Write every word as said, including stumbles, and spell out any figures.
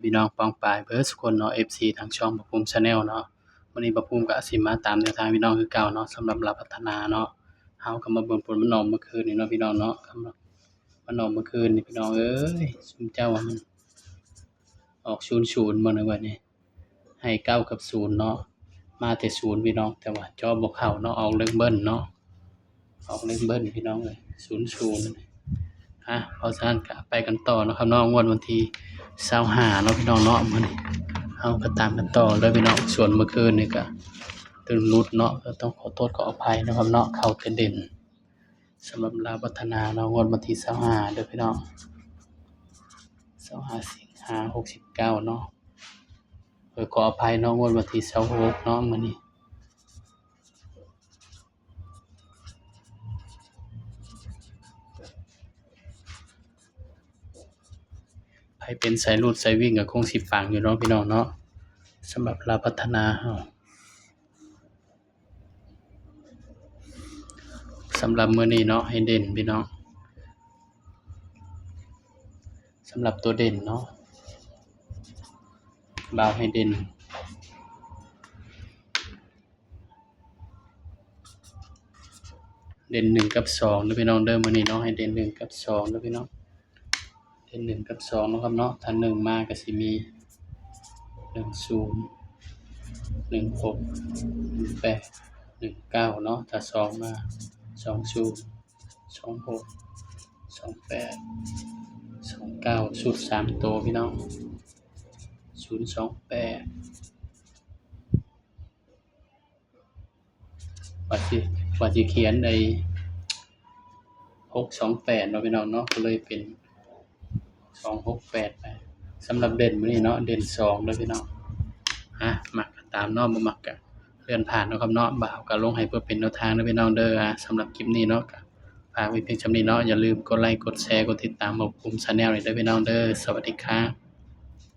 พี่น้องป้องปายเบิดสุคนเนาะ เอฟซี ทางช่องบ่าวภูมิ Channel เนาะ มื้อนี้บ่าวภูมิก็สิมาตามแนวทางพี่น้องคือเก่าเนาะ สำหรับลาวพัฒนาเนาะ เฮาก็มาเบิ่งผลมันออกเมื่อคืนนี้เนาะพี่น้องเนาะ คำว่ามันออกเมื่อคืนนี้พี่น้องเอ้ย ซุมเจ้าว่ามันออกศูนย์ศูนย์บ่นะบัดนี้ ให้เก้ากับศูนย์เนาะ มาแต่ศูนย์พี่น้อง แต่ว่าเจาะบ่เข้าเนาะ ออกเลขเบิ้ลเนาะ ออกเลขเบิ้ลพี่น้องเอ้ย ศูนย์ศูนย์ อ่ะ เพราะฉะนั้นก็ไปกันต่อเนาะครับเนาะ งวดวันที่ซาวห้าเนาะพี่น้องเนาะ มื้อนี้เฮาก็ตามกันต่อเลยพี่น้อง ส่วนเมื่อคืนนี่ก็ ตื่นหลุดเนาะ ก็ต้องขอโทษขออภัยนะครับเนาะ เข้าแต่เด่น สำหรับลาวพัฒนาเนาะ งวดวันที่ซาวห้าเด้อพี่น้อง ซาวห้า สิงหา หกสิบเก้าเนาะ เออ ขออภัยเนาะ งวดวันที่ซาวหกเนาะ มื้อนี้ ไผเป็นสายรูดสายวิ่งก็คงสิปังอยู่เนาะพี่น้องเนาะ สำหรับลาวพัฒนาเฮา สำหรับมื้อนี้เนาะ ให้เด่นพี่น้อง สำหรับตัวเด่นเนาะ บ่าวให้เด่น เด่นหนึ่งกับสองเด้อพี่น้องเด้อ มื้อนี้เนาะ ให้เด่นหนึ่งกับสองเด้อพี่น้อง เด่นหนึ่งกับสองเนาะครับเนาะ ถ้าหนึ่งมาก็สิมี หนึ่งศูนย์ หนึ่งหก หนึ่งแปด หนึ่งเก้าเนาะ ถ้าสองมา สองศูนย์ สองหก สองแปด สองเก้า ชุดสามตัวพี่น้อง ศูนย์สองแปด ว่าสิ ว่าสิเขียนไอ้ หกสองแปดเนาะพี่น้องเนาะ ก็เลยเป็น สองหกแปด ไป สำหรับเด่นมื้อนี้เนาะ เด่นสองเด้อพี่น้อง อ่ะ มักก็ตามเนาะ บ่มักก็เลื่อนผ่านเนาะครับเนาะ บ่าวก็ลงให้เพื่อเป็นแนวทางเด้อพี่น้องเด้อ อ่ะ สำหรับคลิปนี้เนาะ ก็ฝากไว้เพียงส่ำนี้เนาะ อย่าลืมกดไลค์ กดแชร์ กดติดตามบ่าวภูมิ Channel นี่เด้อพี่น้องเด้อ สวัสดีครับ